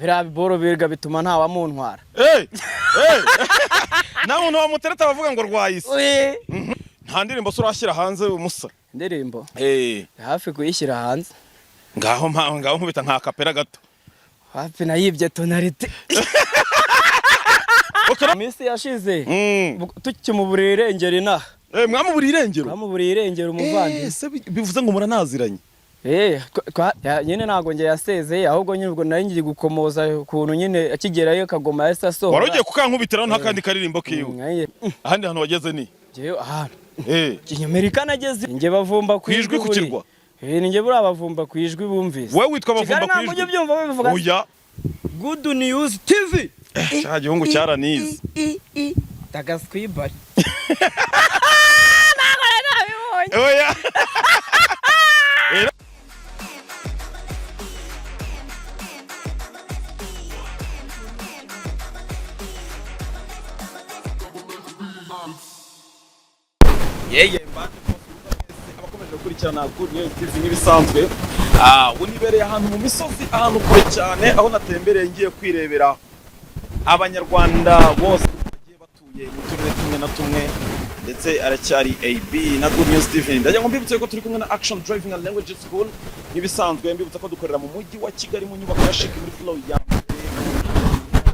Biriya biboro biga bituma ntawamuntwara. Eh, eh. Nta muntu wamutereta bavuga ngo rwayise. Nta ndirimbo se urashyira hanze, umusa? Indirimbo? Eh. Hafi kuyishyira hanze. Ngaho ngaho nkubita nka kapera gato. Hafi nayibye tonalite. Okay. Mu minsi yashize tukimuburiye irengero inaha. Eh, mwamuburiye irengero? Twamuburiye irengero umuvandimwe. Eh, se bivuze ngo muranaziranye? Eh, nyine ntabwo njye yasezeye, ahubwo nyine ubwo nari ngiye gukomoza ukuntu nyine akigerayo kagoma yahise asohora. Wari ugiye kukankubitiraho nta kandi karirimbo kiwe? Ahandi hantu wageze ni? Njyewe ahantu Eh. Kinyamerika nageze, njye bavumba Ku ijwi, ku buri. kirwa? Eh, ninjye buriya bavumba ku ijwi bumvise. Wowe witwa Kigali bavumba ku ntabwo ujya ijwi? ubyumva babivuga. Oya. Good News TV. Cya gihungu cyaranize. Tagaswibari ntabwo nari nabibonye. Oya. Yeye, mbanje kubasuhuza mwese abakomeje gukurikirana Good News TV nk'ibisanzwe. Ah, ubu nibereye ahantu mu misozi, ahantu kure cyane, aho natembereye ngiye kwirebera Abanyarwanda bose bagiye batuye mu turere tumwe na tumwe, ndetse aracyari AB na Good News TV. Ndagira ngo mbibutse ko turi kumwe na Action Driving and Language School nk'ibisanzwe, mbibutsa ko dukorera mu mujyi wa Kigali mu nyubako ya CHIC muri floor ya mbere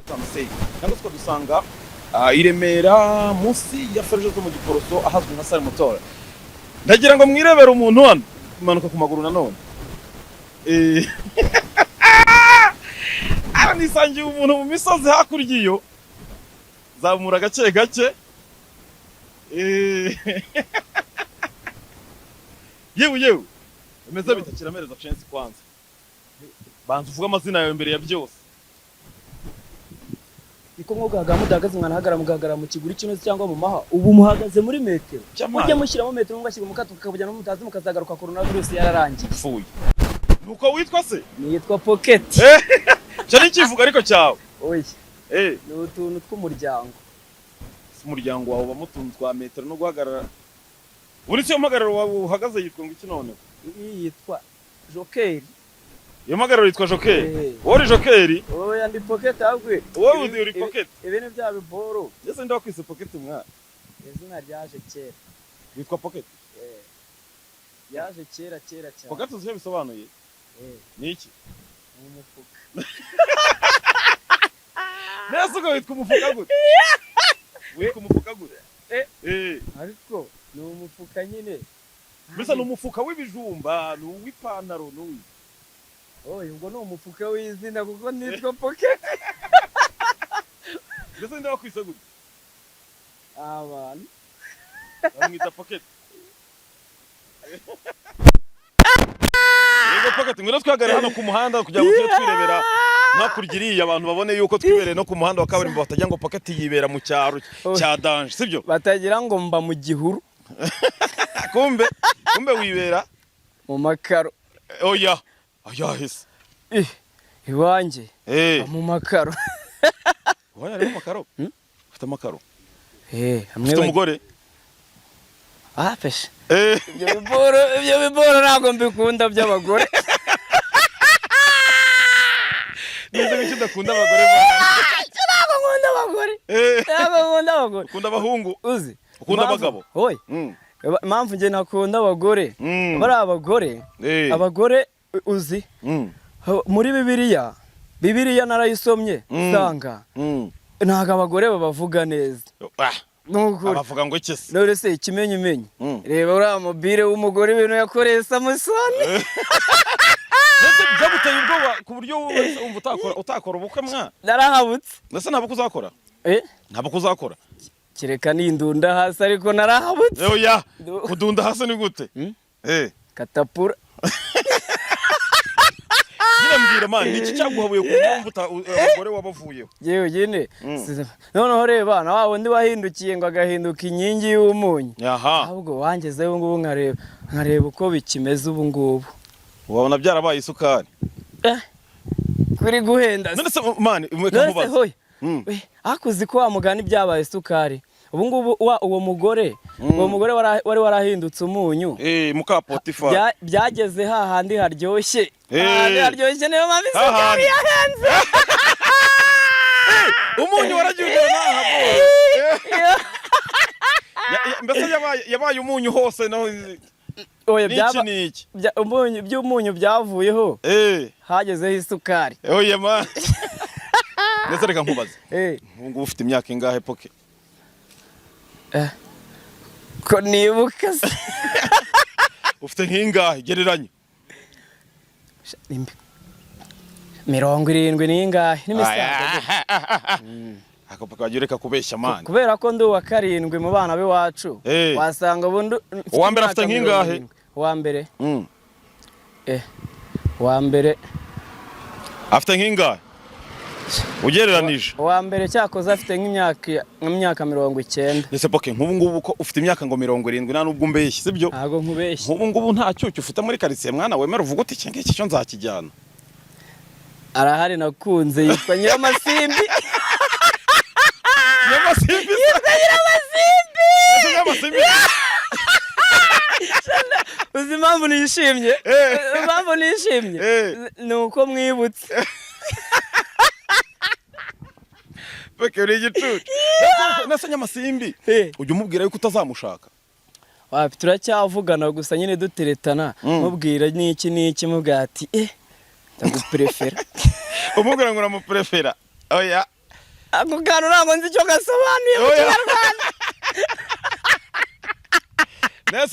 cyangwa se ukadusanga i Remera munsi ya feruje zo mu Giporoso ahazwi nka Sale Motor. Ndagira ngo mwirebere umuntu hano manuka ku maguru nanone. Eh. Ara nisangiye umuntu mu misozi hakurya iyo zamura gake gake. Eh. Yewe yewe, bimeze bite? Kiramereza chance kwanza, banza uvuge amazina yawe mbere ya byose. Niko mwugaga mudahagaze, mwanahagarara mugahagarara mu kiguri cy'inoze cyangwa mu mahwa. Ubu muhagaze muri metero. Cyamaye. Mujye mushyiramo metero, mugashyira mu kato kakabujyana mutazi, mukazagaruka coronavirus yararangiye. Upfuye nuko witwa se? Nitwa Pocket. Cyo ni ikivugo ariko cyawe? Oya. Eh. Ni utuntu tw'umuryango. Se umuryango wawe uba twa metero no guhagarara, buri cyo mpagararo wawe uhagaze yitwa ngo iki noneho? Iyi yitwa Joker. Iyo mpagararo yitwa Joker? Eh. Wowe uri Joker? Oya, ndi Pocket ahubwo. Wowe uri Pocket? Ibi ni bya biboro. Ese ndakwise Pocket mwa? Izina ryaje kera. Witwa Pocket? Eh. Yaje kera kera cyane. Pocket uzi icyo bisobanuye? Eh. Ni iki? Ni umufuka. Nese ubwo witwa umufuka gute? Witwa umufuka gute? Eh. Eh. Ariko ni umufuka nyine. Mbese ni umufuka w'ibijumba, ni uw'ipantaro, ni uw'iki? Oya, ubwo ni umufuka w'izina kuko nitwa Pocket. Mbese nde wakwise gute? Abantu. Bamwita Pocket. Yego Pocket, ngwino twihagarare hano ku muhanda kugira ngo tujye twirebera hakurya iriya, abantu babone yuko twibereye no ku muhanda wa kaburimbo, batagira ngo Pocket yibera mu cyaro cya danger, sibyo? Batagira ngo mba mu gihuru. Kumbe kumbe wibera mu makaro. Oya oya, hese? Eh, iwanjye. Eh. Mba mu makaro. Oya, harimo amakaro? Ufite amakaro? Eh, hamwe. Ufite umugore? Ah, peshe. Eh. Ibyo biboro ntabwo mbikunda by'abagore. Neza biki udakunda abagore bawe? Ntabwo nkunda abagore. Eh. Ntabwo nkunda abagore. Ukunda abahungu? Uzi Ukunda impamvu? abagabo? Oya. Impamvu njye ntakunda abagore, bari abagore, Eh. abagore uzi, muri Bibiliya, Bibiliya narayisomye, nsanga ntabwo abagore babavuga neza. Ah. Nukuri. Abavuga ngo iki se? None se ikimenyimenyi, reba uriya mobile w'umugore ibintu yakoreye Samusoni. Ndetse byaguteye ubwoba ku buryo wowe wumva utakora ubukwe mwa? Narahabutse. Ndetse nta bukwe uzakora? Eh. Nta bukwe uzakora? Kereka nindunda hasi, ariko narahabutse. Oya, kudunda hasi ni gute? Eh. Katapura. Nyine mbwira man, ni iki cyaguhabuye ku buryo wumva abagore wabavuyeho? Yewe nyine, noneho reba na wa wundi wahindukiye ngo agahinduka inkingi y'umunyu. Ahubwo wangezeho ubu ngubu nkareba uko bikimeze ubu ngubu. Wabona byarabaye isukari. Eh, kuri guhenda se. None se man, reka None se nkubaze. hoya. We, ariko uzi ko wa mugani byabaye isukari. Ubu ngubu uwo mugore, uwo mugore wari warahindutse umunyu. Muka Potifari. Byageze hahandi haryoshye. Hahandi haryoshye, niyo mpamvu isukari Hahandi. yahenze. Umunyu waragiye ugera n'aha. Mbese yabaye umunyu hose no? Oya, Niki byaba niki? Umunyu, by'umunyu byavuyeho, hagezeho isukari. Oya ma. Ndetse reka nkubaze. Ubu ngubu ufite imyaka ingahe, Poke? Ko nibuka se? Ufite nk'ingahe, gereranya. 70 n'ingahe n'imisago. Ako Poke, wajya ureka kubeshya, man. Kubera ko ndi uwa karindwi mu bana b'iwacu, wasanga ubundi mfite Uwa mbere afite imyaka nk'ingahe? 70. Uwa mbere, uwa mbere. Afite nk'ingahe ugereranije? Uwa mbere cyakoze afite nk'imyaka 90. Ndetse Poke, nk'ubu ngubu ko ufite imyaka ngo 70, nta nubwo umbeshye, sibyo? Ntabwo nkubeshye. Nk'ubu ngubu nta cyucyo ufite muri karitsiye, mwana, wemera uvuga uti iki ngiki cyo nzakijyana? Arahari, nakunze, yitwa Nyiramasimbi. Nyamasimbi? Yitwa Nyiramasimbi. Ese Nyamasimbi? Uzi impamvu nishimye? Impamvu nishimye ni uko mwibutse. Poke, uri igicucu. Nase Nyamasimbi, ujya umubwira yuko utazamushaka? Wapi, turacyavugana gusa nyine duteretana, mubwira n'iki n'iki, mubwira ati ndaguprefera. Umubwira ngo uramuprefera? Oya. Ako kantu ntabwo nzi icyo gasobanuye mu Oya. Kinyarwanda.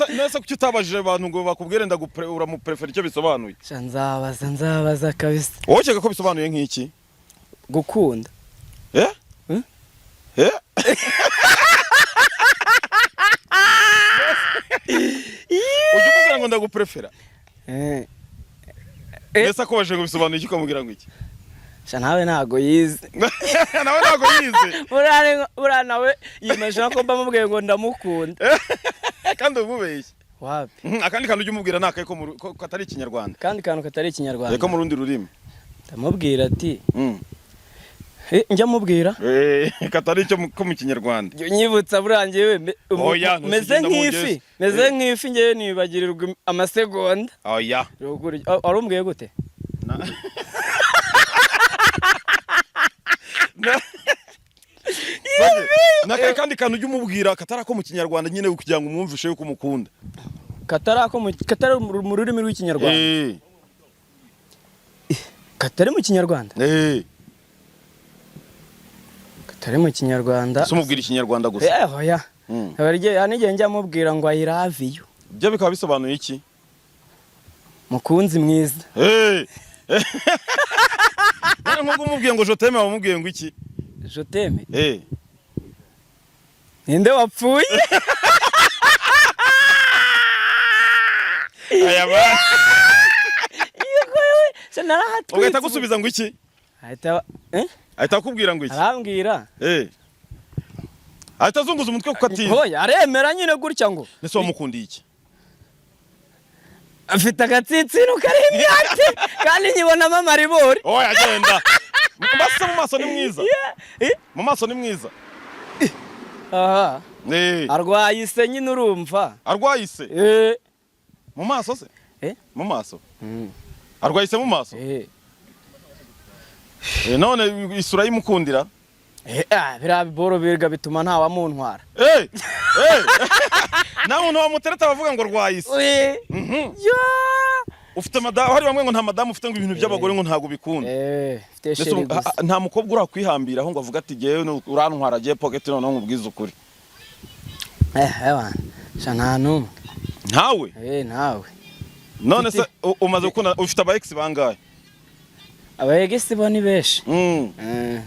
Nese kuki utabajije abantu ngo bakubwire uramuprefera icyo bisobanuye? Sha, nzabaza, nzabaza kabisa. Wowe ukeka ko bisobanuye nk'iki? Gukunda. Eh? Hmm? Eh? Ujya umubwira ngo ndaguprefera? Eh. Mbese akubajije ngo bisobanuye iki, ukamubwira ngo iki? Sha, nawe ntago yize. Nawe ntabwo yize. Buriya nawe yimeje ko mba mubwiye ngo ndamukunda. Kandi umubeshye. Wapi. Akandi kantu ujya umubwira ni akahe ko katari Ikinyarwanda? Akandi kantu katari Ikinyarwanda? Ko mu rundi rurimi. Ndamubwira ati njya mubwira. Katari icyo ko mu Kinyarwanda. Jya unyibutsa, buriya njyewe Oya, meze ntusigenda mu nk'ifi. ngezi. Meze nk'ifi, njyewe nibagirirwa amasegonda. Oya. Wari umbwiye gute? Nakahe kandi kantu ujya umubwira katari ako mu Kinyarwanda nyine, kugira ngo umwumvishe yuko umukunda? Katari mu rurimi rw'Ikinyarwanda? Katari mu Kinyarwanda? Katari mu Kinyarwanda. Ese umubwira Ikinyarwanda gusa? Oya. Hari n'igihe njya mubwira ngo "I love you". Ibyo bikaba bisobanuye iki? Mukunzi mwiza. None nk'ubwo umubwiye ngo "je t'aime", wamubwiye ngo iki? Je t'aime? Ninde wapfuye? Aya ba. Yego yewe, se narahatwitse. Ugahita agusubiza ngo iki? Ahita eh? Ahita akubwira ngo iki? Arambwira. Ahita azunguza umutwe kuko atize. Oya, aremera nyine gutya ngo. Ese wamukundiye iki? Afite agatsinsino kariho imyate kandi nkibonamo amaribori. Oya, agenda. Mbese mu maso ni mwiza? Mu maso ni mwiza? Aha. Arwaye ise nyine, urumva. Arwaye ise? Eh. Mu maso se? Eh? Mu maso? Arwaye ise mu maso? Eh. None isura y'imukundira? Biriya biboro biga bituma ntawamuntwara. Nawe umuntu wamutereta bavuga ngo rwaye ise. Ya! Ufite madamu? Hari bamwe ngo nta madamu ufite, ngo ibintu by'abagore ngo ntabwo bikunda. Mfite Mbese chérie gusa. Nta mukobwa urakwihambiraho ngo avuga ati jyewe urantwara agiye pocket, noneho nkubwize ukuri? Ewa. Sha, nta n'umwe. Ntawe? Ntawe. None se umaze gukunda, ufite aba ex bangahe? Aba ex bo ni benshi.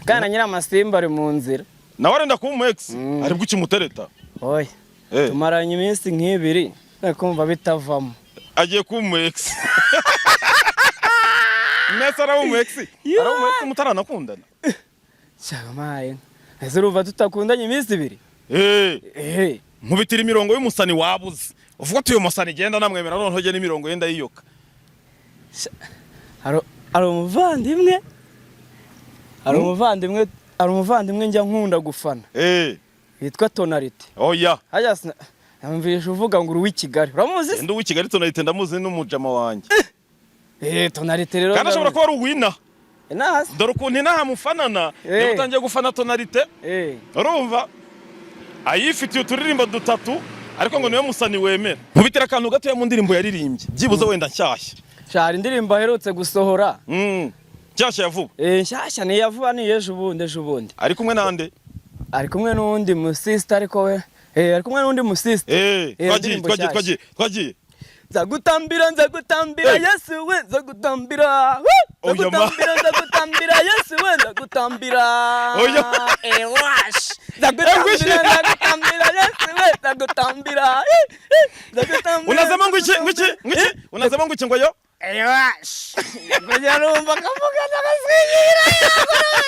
Kandi na Nyiramasimba ari mu nzira. Nawe arenda kuba umu ex? Aribwo ukimutereta? Oya. Tumaranye iminsi nk'ibiri, nari kumva bitavamo. Agiye kuba umu ex. Nese araba umu ex? Araba umu ex mutaranakundana? Cyamaye. Ese urumva tutakundanye iminsi ibiri? Nkubitira imirongo y'umusani wabuze, uvuga ati uyu musani genda namwemera, noneho jye n'imirongo yenda yiyoka. Hari umuvandimwe, hari umuvandimwe njya nkunda gufana. Witwa Tonalite. Oya. Hajya numvise uvuga ngo uri uw'i Kigali, uramuzi se? Ndi uw'i Kigali, Tonalite ndamuzi, n'umujama wanjye. Tonalite rero Kandi ashobora kuba ari uwina. Nasi. Dore ukuntu inaha mufanana. Niba utangiye gufana Tonalite, urumva ayifitiye uturirimbo dutatu, ariko ngo niwe musani wemera. Nkubitira akantu gatoya mu ndirimbo yaririmbye, byibuze wenda nshyashya. Shara indirimbo aherutse gusohora. Nshyashya ya vuba. Nshyashya ni iya vuba, ni ejo bundi, ejo bundi. Ari kumwe nande? Ari kumwe n'uwundi musista, ariko we ari kumwe n'undi musista. Twagiye. Indirimbo Twagiye. nshyashya. Twagiye, twagiye. Nzagutambira, nzagutambira, Yesu we, nzagutambira. Woo! Oya, ma. Nzagutambira, nzagutambira, Yesu we, nzagutambira. Oya. Wash. Nzagutambira, nzagutambira, Yesu we, nzagutambira. Nzagutambira. Unasema ngo iki, ngo iki, ngo iki? Unasema ngo iki, ngo yo? Wash. Kujya numva kavuga ndakaswingira.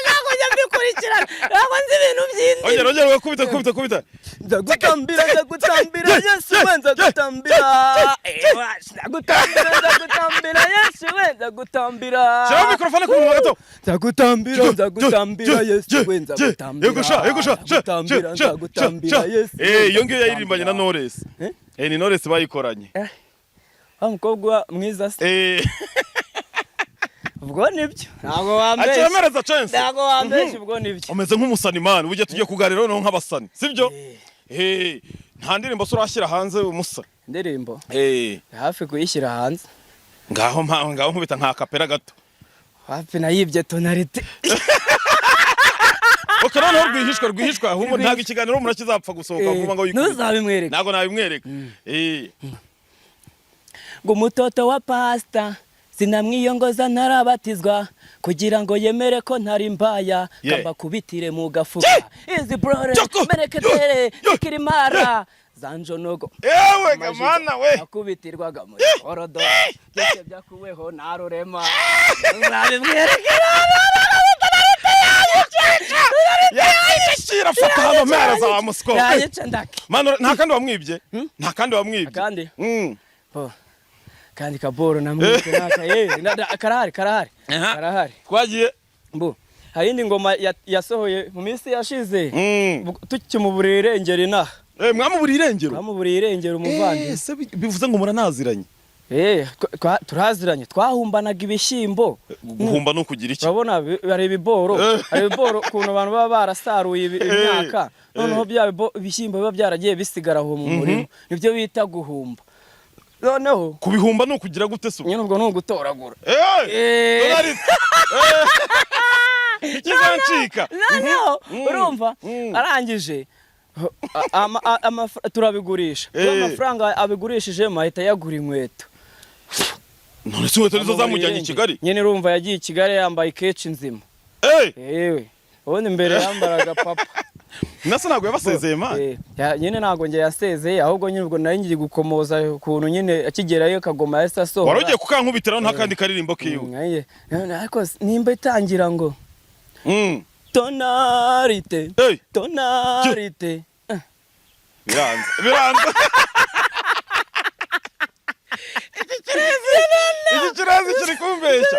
Ntabwo njya mbikurikirana. Ntabwo nzi ibintu by'indimi. Ongera, ongera, kubita, kubita, kubita. Nzagutambira, nzagutambira, Yesu we, nzagutambira. Wash. Nzagutambira, nzagutambira, Yesu we, nzagutambira. Shyiraho mikrofone ku munwa gato. Nzagutambira, nzagutambira, Yesu we, nzagutambira. Yego sha, yego sha, sha. Nzagutambira, nzagutambira, Yesu we, Iyo ngiyo yayiririmbanye na nzagutambira. Knowless. Eh? Ni Knowless bayikoranye. Wa mukobwa mwiza se? Eh. Ubwo nibyo, ntabwo wambeshya. Akiremereza chance. Ntabwo wambeshya, ubwo nibyo. Umeze nk'umusani man, ujye tugiye kuganira noneho nk'abasani, sibyo? Nta ndirimbo se urashyira hanze, umusa? Indirimbo hafi kuyishyira hanze. Ngaho ngaho nkubita nka kapera gato. Hafi nayibye Tonalite. Okay, noneho rwihishwa, rwihishwa ahubwo, ntabwo ikiganiro umuntu kizapfa gusohoka vuba ngo yikubite. Ntuzabimwereke. Ntabwo nabimwereka. Ngo umutoto wa pasita sinamwiyongoza ntarabatizwa kugira ngo yemere ko ntari mbaya, kambakubitire mu gafuka izi brore. Joko! Mereketere. Yo! Kirimara za njonogo. Yewe gamana we! Akubitirwaga muri korodo byose byakuweho na rurema, uzabimwerekera. Yashira, fata hano mpera za musiko. Yanyica ndake. Mano, nta kandi wamwibye, nta kandi wamwibye. Akandi? Bo. Kandi kaboro namwibye naka karahari, karahari. Karahari. Twagiye. Mbu hari indi ngoma yasohoye mu minsi yashize, tukimuburiye irengero inaha. Mwamuburiye irengero? Twamuburiye irengero umuvandimwe. Se bivuze ngo muranaziranye? Turaziranye, twahumbanaga ibishyimbo. Guhumba no kugira iki? Urabona hari ibiboro, hari ibiboro ukuntu abantu baba barasaruye imyaka, noneho bya ibishyimbo biba byaragiye bisigara aho mu murima, nibyo bita guhumba. Noneho Kubihumba ni ukugira gute se? Nyine ubwo ni ugutoragura. Donald! Ikizancika. Noneho urumva, arangije turabigurisha. Amafaranga abigurishijemo ahita yagura inkweto. None se inkweto nizo zamujyanye i Kigali? Nyine urumva yagiye i Kigali yambaye ikeci nzima. Yewe, ubundi mbere yambaraga papa. Nase ntabwo yabasezeye, man? Nyine ntabwo njye yasezeye, ahubwo nyine ubwo nari ngiye gukomoza ukuntu nyine akigerayo kagoma yahise asohora. Wari ugiye kukankubitiraho nta kandi karirimbo kiwe. Ariko nimba itangira ngo Tonalite, Tonalite. Biranze, biranze. Iki kirezi kiri kumbeshya.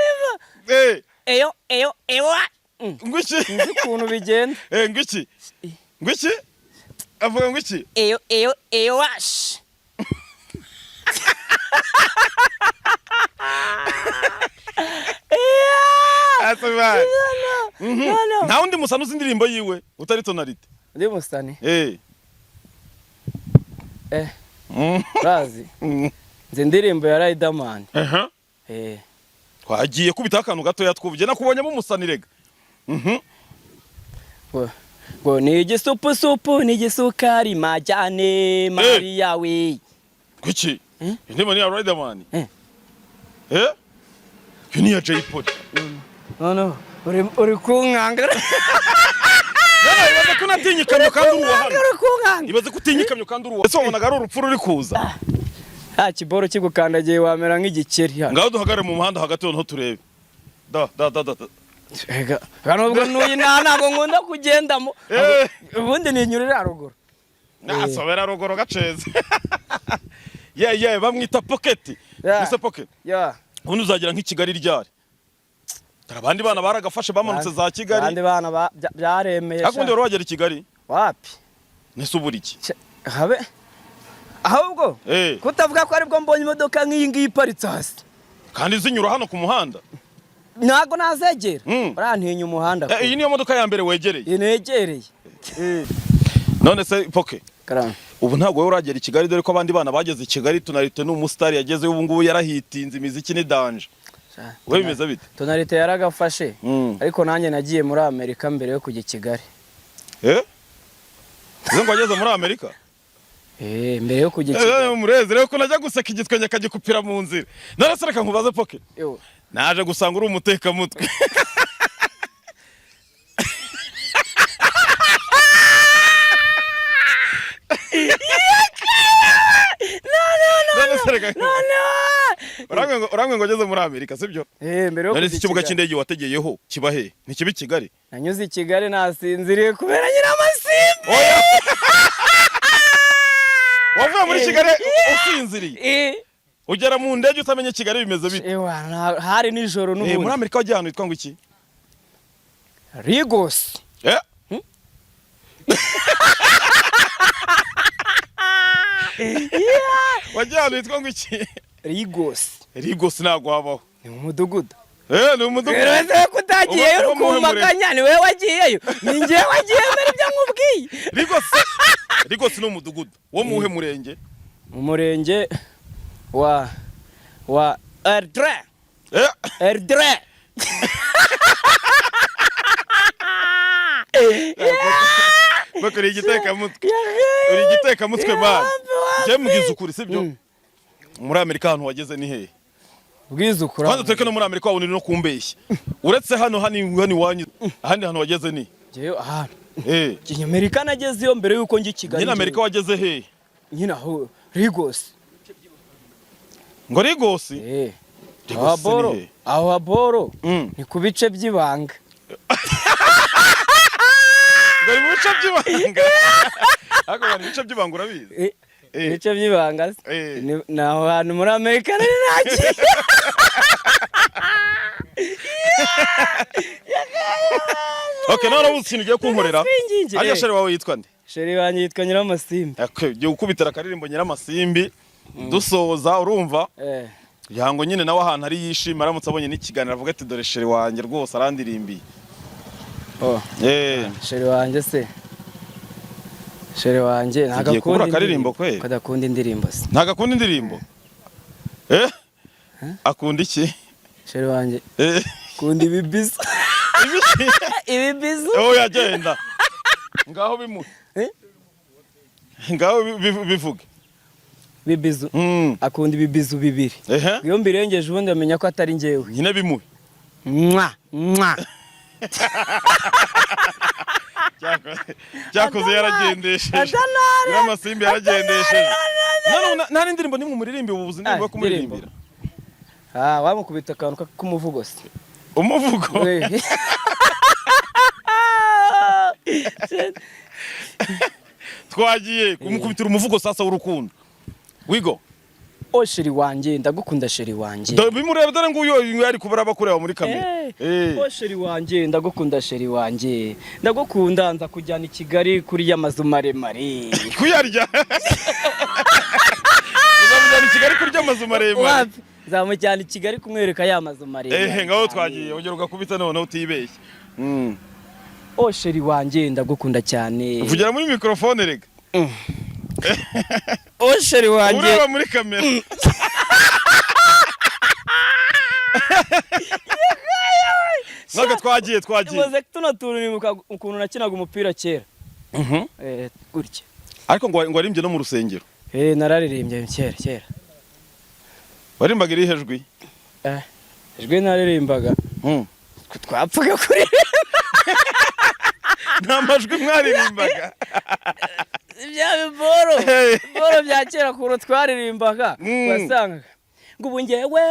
Eyo eyo ewa. Ngo iki? Nzi ukuntu bigenda. Ngo iki, ngo iki, avuga ngo iki? Eyo eyo eyo wash. Asubira. No, no. Nta wundi musana uzi indirimbo yiwe utari Tonalite? Ndi musani. Urazi? Nzi indirimbo ya Riderman. Twagiye, kubitaho akantu gatoya twubye, nakubonyemo umusani rega. Ngo ni igisupusupu ni igisukari majyane Mariya we. Kuki indirimbo ni iya Riderman? Eh. Iyo ni iya Jay Polly. No, uri kunkanga. None ibaze ko unatinya ikamyo kandi uri uwa hano. Uri kunkanga. Ibaze ko utinya ikamyo kandi uri uwa, ese wabonaga ari urupfu ruri kuza? Nta kiboro kigukandagiye wamera nk'igikeri hano. Ngaho duhagarare mu muhanda hagati noneho turebe, da da da da da. Ega, nubwo ntuye nta ntabwo nkunda kugendamo. Ubundi ninyurira haruguru. Nasobera ruguru gaceze ye ye, bamwita Pocket. Mr Pocket. Ubundi uzagera nk'i Kigali ryari? Dore abandi bana baragafashe, bamanutse za Kigali. Abandi bana byaremeye. Ariko ubundi Sha. wari wagera i Kigali? Wapi. Nese ubura iki? Habe ahubwo kutavuga ko aribwo mbonye imodoka nk'iyi ngiyi iparitse hasi. Kandi zinyura hano ku muhanda. Ntabwo nazegera. Urantinya umuhanda. Iyi niyo modoka ya mbere wegereye? Iyi negereye. None se Poke, Karame. ubu ntabwo wowe uragera i Kigali, dore ko abandi bana bageze i Kigali. Tonalite ni umusitari yagezeyo ubu ngubu, yarahitinze, imiziki ni danger. Wowe bimeze bite? Tonalite yaragafashe. Ariko nanjye nagiye muri Amerika mbere yo kujya i Kigali. Eh, uzi ngo wageze muri Amerika? Eh, mbere yo kujya i Kigali. Murezi rero ko najya guseka igitwenge akagikupira mu nzira. None se reka nkubaze, Poke. Yo. Naje gusanga uri umutekamutwe. None se reka urambwira ngo ugeze muri Amerika, sibyo? Eh, mbere yo None kujya se i ikibuga Kigali. cy'indege wategeyeho kiba he? Ntikiba i Kigali? Nanyuze i Kigali nasinziriye kubera nyiramasimbi. Oya, wavuye muri Kigali usinziriye? Eh, Ugera mu ndege utamenye Kigali bimeze bite? Ewa, hari nijoro Muri n'ubundi. Amerika wagiye ahantu hitwa ngo iki? Lagos. Eh? Wagiye ahantu hitwa ngo iki? Lagos. Lagos ntabwo habaho. Ni mu mudugudu. Eh, ni umudugudu. Rero se ko utagiyeyo, Uba- uba muhe urukumbaganya ni wowe wagiyeyo, ni njyewe wagiye mbere ibyo nkubwiye. Lagos, Lagos ni umudugudu wo muhe murenge? Mu murenge wa Erdre. Eh? Erdre. Bakora igitekamutwe, uri igitekamutwe man. Njye mbwiza ukuri, sibyo? Muri Amerika ahantu wageze ni hehe? Bwizukura. Kwanza tureke no muri Amerika, wabona uri no kumbeshya. Uretse hano hano hano iwanyu, ahandi hantu wageze ni? Njyewe ahantu Eh. Amerika nagezeyo mbere yuko njya i Kigali. Nyine Amerika wageze hehe? Nyine aho Lagos. Ngo Lagos? Eh. Lagos Aho ni boro, hehe? aho boro Mm. ni ku bice by'ibanga. Ngo ni mu bice by'ibanga? Ariko ngo ni ibice by'ibanga, urabizi? Eh, Eh. ibice by'ibanga se? Eh. Ni aho hantu muri Amerika nari nagiye. Okay, none ubu ikintu ugiye kunkorera. Twinginge, Ariya eh. chérie wawe yitwa nde? Chérie wanjye yitwa Nyiramasimbi. Okay, ugiye gukubitira akaririmbo Nyiramasimbi dusoza, urumva? Eh. Kugira ngo nyine nawe ahantu ari yishima, aramutse abonye n'ikiganiro avuga ati: "Dore chérie wanjye rwose arandirimbiye." Oh, Eh. chérie wanjye se. Chérie wanjye ntabwo Tugiye kubura akunda akaririmbo indirimbo. kweli? Ko adakunda indirimbo se? Ntabwo akunda indirimbo? Eh? Akunda iki? Chérie wanjye Eh. akunda ibibizo. Ibiki? Ibibizo. Oh, yagenda. Ngaho bimuhe. Eh? Ngaho bivuge. Bibizo. Akunda ibibizo bibiri. Ehe. Iyo mbirengeje ubundi amenya ko atari njyewe. Nyine bimuhe. Mwa mwa. Cyakoze yaragendesheje. Adanare. Nyiramasimbi yaragendesheje. None nta n'indirimbo nimwe umuririmbi ubu buzi, indirimbo yo Ah, kumuririmbira? Ah, wamukubita akantu k'umuvugo se. Umuvugo? We. Twagiye kumukubitira umuvugo sasa w'urukundo. Wigo. Oh chérie wanjye, ndagukunda chérie wanjye. Dore bimureba, dore nguyu ari kubara bakureba muri kamera. Eh. Oh chérie wanjye, ndagukunda chérie wanjye. Ndagukunda, nza kujyana i Kigali kuri ya mazu maremare. Kuyarya. Uzamujyana i Kigali kurya amazu maremare. Wapi? Nzamujyana i Kigali kumwereka ya mazu maremare. Ehe, ngaho twagiye, ongera ugakubita noneho utibeshye. Oh chérie wanjye, ndagukunda cyane. Vugira muri mikrofone rega. Oh chérie wanjye. Ureba muri kamera. Ntabwo twagiye twagiye. Umaze tuno tuntu nibuka ukuntu nakinaga umupira kera. Eh, gutya. Ariko ngo warimbye no mu rusengero. Eh, nararirimbye kera kera. Warimbaga irihe jwi? Eh, ijwi naririmbaga. Twapfaga kuririmba. Nta majwi mwaririmbaga. Bya biboro. Hey. Biboro bya kera ukuntu twaririmbaga. Wasangaga ngo ubu njyewe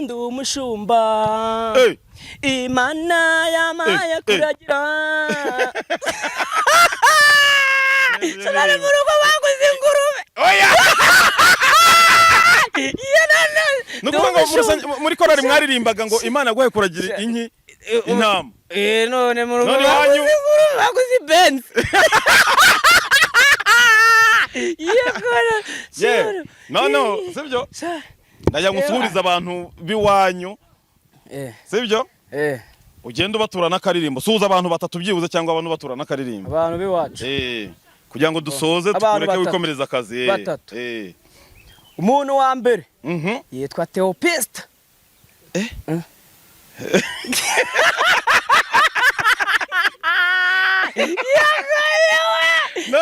ndi umushumba. Hey. Imana yamaye Eh, eh. kuragira. Nari mu rugo baguze ingurube. Oya! Iyo none. Ni ukuvuga ngo muri korali mwaririmbaga ngo Imana yaguhaye kuragira inki, intama. Eh, none mu rugo None baguze iwanyu- ingurube, baguze ibenzi. Yegora. Yeah. No, no, sibyo? Ndagira ngo usuhurize abantu b'iwanyu, sibyo? Eh. Ugenda ubatura n'akaririmbo. Suhuza abantu batatu byibuze, cyangwa abantu batura n'akaririmbo. Abantu b'iwacu. Kugira ngo dusoze, Abantu tukureke batatu. wikomereza akazi. Batatu. Umuntu wa mbere yitwa Theopiste. Eh? No, no,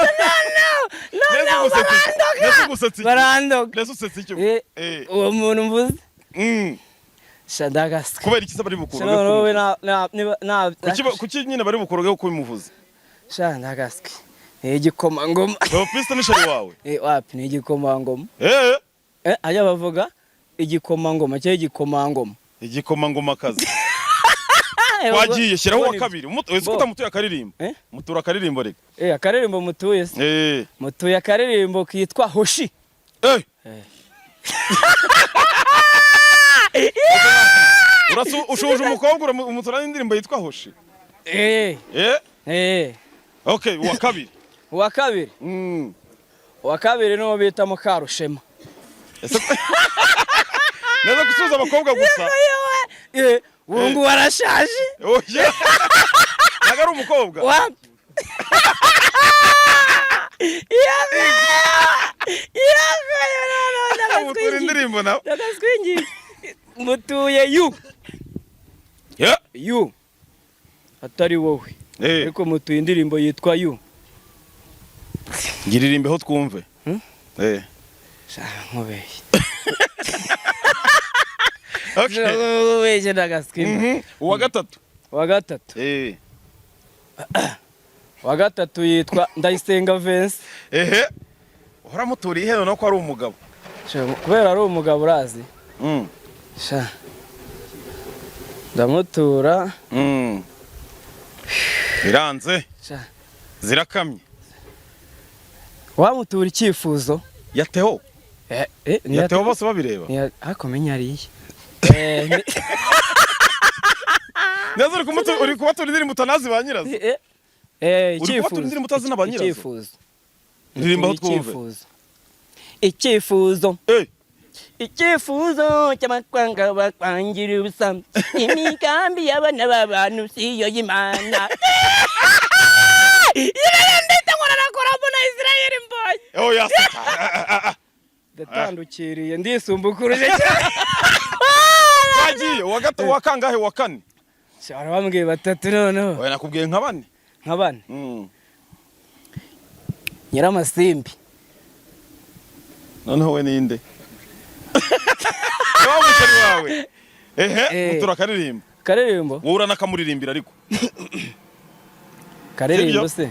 Nese no, gusetsa iki? barandoga. Nese gusetsa iki? Barandoga. Nese usetsa iki? Uwo muntu mvuze. Sha, ndagaswe. Kubera iki se bari bukuroge? Sha, noneho we na Kuki nyine bari bukuroge kuko ubimuvuze? Sha, ndagaswe. Ni igikomangoma. Theopiste ni chéri wawe? Eh, wapi, ni igikomangoma. Ajya bavuga igikomangoma cyangwa igikomangoma. Igikomangoma kazi. Wagiye shyiraho uwa kabiri. Wese Bo. utamutuye akaririmbo. Eh? Mutura akaririmbo reka. Akaririmbo mutuye se? Mutuye akaririmbo kitwa Hoshi. Ushuhuje umukobwa, umutura n'indirimbo yitwa Hoshi. Okay, uwa kabiri. Uwa kabiri. Uwa kabiri niwo bita Mukarushema. Ese neza gusuhuza abakobwa gusa? Ubu ngubu arashaje. Oya. Ntabwo ari umukobwa. Wapi? Yego! Yego! Mutura indirimbo nawe. Ndagaswingiye. Mutuye yu. Yu. Atari wowe. Ariko mutuye indirimbo yitwa yu. Ngiririmbeho twumve. Sha, nkubeshye. Okay. Nkubeshye, ndagaswinga. Uwa gatatu. Uwa gatatu. Uwa gatatu yitwa Ndayisenga Vincent. Ehe. Uhora muturiye he noneho ko ari umugabo? Sha, kubera ari umugabo urazi. Sha. Ndamutura. Biranze. Sha. Zirakamye. Wamutura icyifuzo. Ya Theo. Ni Ya Theo bose babireba. Ariko menya ariye. Neza uri kubatura indirimbo utanazi ba nyirazo. Uri kubatura Icyifuzo. indirimbo utazi na ba nyirazo? Icyifuzo. Ririmbaho twumve. Icyifuzo. Icyifuzo. Icyifuzo cy'amakwanga bakwangira ubusa. Imigambi y'abana b'abantu si yo y'Imana. Ndetse ngo narakora mbona Israel mbonye. Oh ya. Ndatandukiriye, ndisumbukuruje cyane. Wagiye uwa gatatu, uwa kangahe, uwa kane? Shara, bambwiye batatu noneho. Oya, nakubwiye nka bane. Nka bane. Nyiramasimbi. Noneho we ninde? Wa muchéri wawe. Ehe, mutura akaririmbo. Karirimbo. Wowe uranakamuririmbira ariko. Karirimbo Sibyo? se.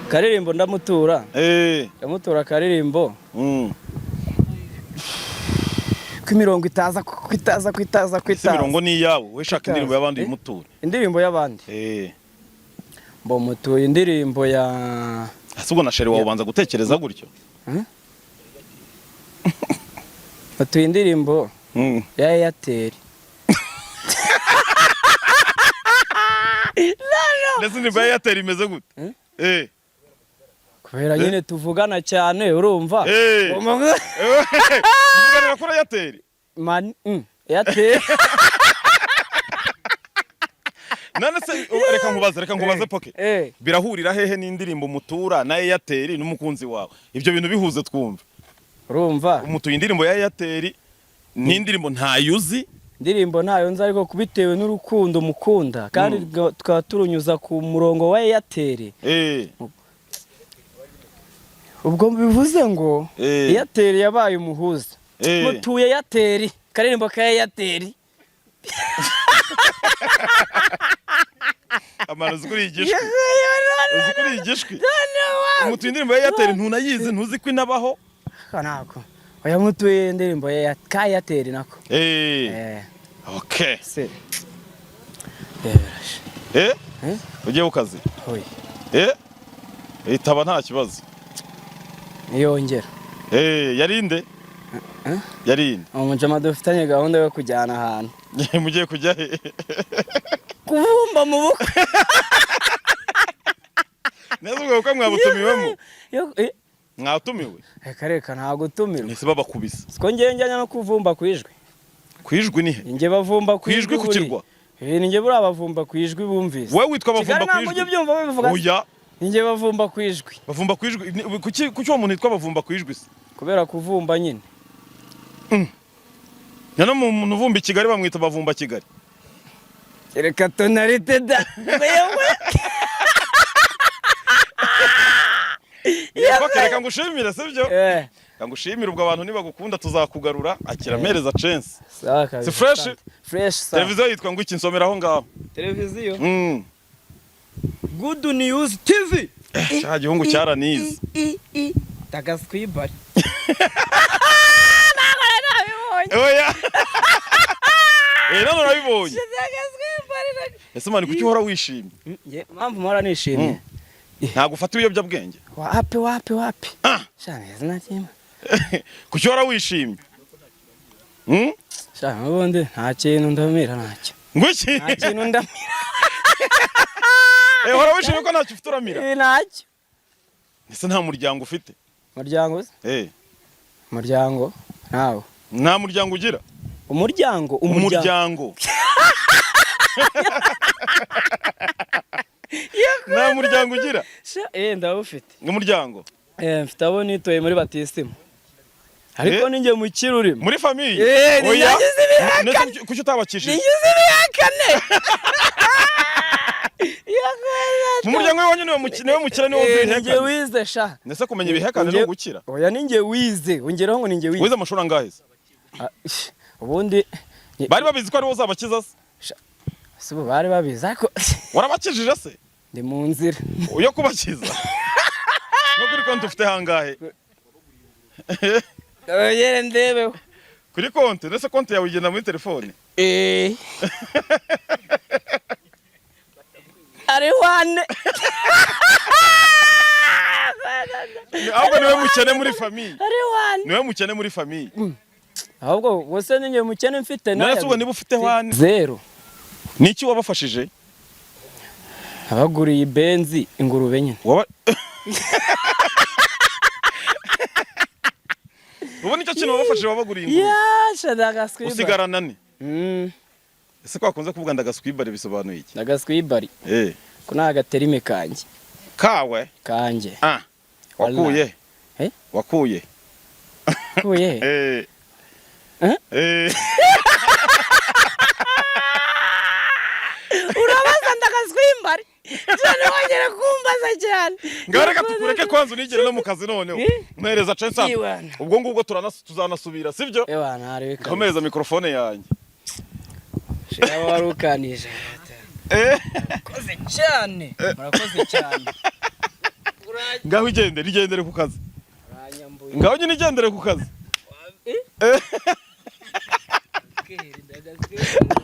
Karirimbo ndamutura. Ndamutura karirimbo. Ko imirongo itaza, kwitaza, kwitaza, Ese kwitaza. imirongo ni iyawe, we shaka indirimbo y'abandi uyimuture. Indirimbo y'abandi. Mbo mutuye indirimbo ya Ese ubwo na chéri wawe ubanza gutekereza gutyo? Mutuye indirimbo ya Airtel. Ndetse indirimbo ya Airtel imeze gute? Kubera nyine tuvugana cyane, urumva? Muvuganira kuri Airtel? Man, Airtel. None se reka nkubaze Poke. Birahurira hehe n'indirimbo mutura na Airtel n'umukunzi wawe? Ibyo bintu bihuze twumve. Urumva? Umutuye indirimbo ya Airtel n'indirimbo ntayuzi. Indirimbo ntayo nzi, ariko bitewe n'urukundo mukunda kandi tukaba turunyuza ku murongo wa Airtel. Ubwo bivuze ngo Airtel yabaye umuhuza. Mutuye Airtel, karirimbo ka Airtel. Amara, uzi kuri igishwi. Uzi kuri igishwi. Umutuye indirimbo ya Airtel ntunayizi, ntuzi ko inabaho. Ntabwo. Oya, mutuye indirimbo ya ka Airtel nako. Okay. Se. Birashe. Eh? Ugiye ku kazi? Oya. Itaba nta kibazo. Niyongera. Yarinde? Eh? Yarinde. Umujama dufitanye gahunda yo kujyana ahantu. Mugiye kujya he? Kubumba mu bukwe. Neza, ubwo bukwe mwabutumiwemo? Mwatumiwe? Reka reka, ntabwo utumirwa. Nese babakubise? Siko ngewe njyanya no kuvumba ku ijwi. Ku ijwi ni he? Njye bavumba ku Ku ijwi ijwi ku buriya. kirwa? Eh, ni njye buriya bavumba ku ijwi bumvise. Wowe witwa Kigali Bavumba ku ntabwo ujya ijwi? ubyumva babivuga? Oya. Ni njye bavumba ku ijwi. Bavumba ku ijwi. Kuki uwo muntu yitwa Bavumba ku ijwi se? Kubera kuvumba nyine. Nyana umuntu uvumba i Kigali bamwita Bavumba Kigali. Reka tonalite da. Yewe. Okay, reka ngushimire, sibyo? Eh. Reka ngushimire. Ubwo abantu nibagukunda tuzakugarura. Akira mpereza chance. Sawa kabisa. Si fresh? Fresh sawa. Televiziyo yitwa ngo iki? Nsomera aho ngaho. Televiziyo. Good News TV. Cya gihungu cyaranize. Tagaswibari. Ntabwo nabibonye. Oya. Eh, none urabibonye. Tagaswibari. Ese man, kuki uhora wishimye? Nge mpamvu mpora nishimye. Ntabwo ufata ibiyobyabwenge? Wapi wapi wapi. Shana izina ry'Imana. Kuki uhora wishimye? Mm? Shana ubundi nta kintu ndamira ntacyo. Ngo iki? Nta kintu ndamira. Eh, uhora wishimye ko ntacyo ufite uramira? Eh, ntacyo. Ese nta muryango ufite? Umuryango se? Eh. Umuryango ntawo. Nta muryango ugira? Umuryango, umuryango. Umuryango. Nta muryango ugira? Eh, ndawufite. Umuryango. Eh, mfite abo nitoye muri batisimu. Ariko Eh? ninjye mukiri urimo. Muri famille? Eh, ni Oya. nagize ibihakane. Nese kuki utabakishije? Ningize ibihakane. Mu muryango we niwe niwe mukira, niwe uzi Eh, ninjye ibihekane. wize sha. Nese kumenya ibihekane ni ugukira? Oya, ninjye wize. Ongeraho ngo ninjye wize. Wize amashuri angahe se? Ah, ubundi Bari babizi ko ari wowe uzabakiza se? Si ubu bari babizi ariko Warabakijije se? Ndi mu nzira. Yo kubakiza. No kuri konti ufite hangahe? Yere ndebeho. Kuri konti, ndetse konti yawe igenda muri telefone. Eh. Ari wane. Ahubwo niwe mukene muri famille. Ari wane. Niwe mukene muri famille. Ahubwo wose ninjye mukene mfite. None se ubwo niba ufite wane? Zero. Niki wabafashije? Abaguriye ibenzi ingurube nyine. Waba Ubu nicyo kintu wabafashije, wabaguriye ingurube. Yasha ndagaswibari. Usigarana ni? Ese ko wakunze kuvuga ndagaswibare, bisobanuye iki? Ndagaswibari. Eh. Ko ni agaterime kanjye. Kawe? Kanjye. Ah. Wakuye? Eh? Wakuye? Kuye. Eh. Eh? Eh. Urabaza ndagaswimbari. Cyane wongera kumbaza cyane. Ngaho reka tukureke kwanza unigere no mu kazi noneho. Eh? Mpereza chance. Iwana. Ubwo ngubwo tuzanasubira, sibyo? Ewa ntari bikaba. Nkomereza mikrofone yanjye. Shira warukanije. Eh. Murakoze cyane. Murakoze cyane. Ngaho igendere, igendere ku kazi. Uranyambuye. Ngaho nyine igendere ku kazi. Eh? Eh. Kera ndagaswimba.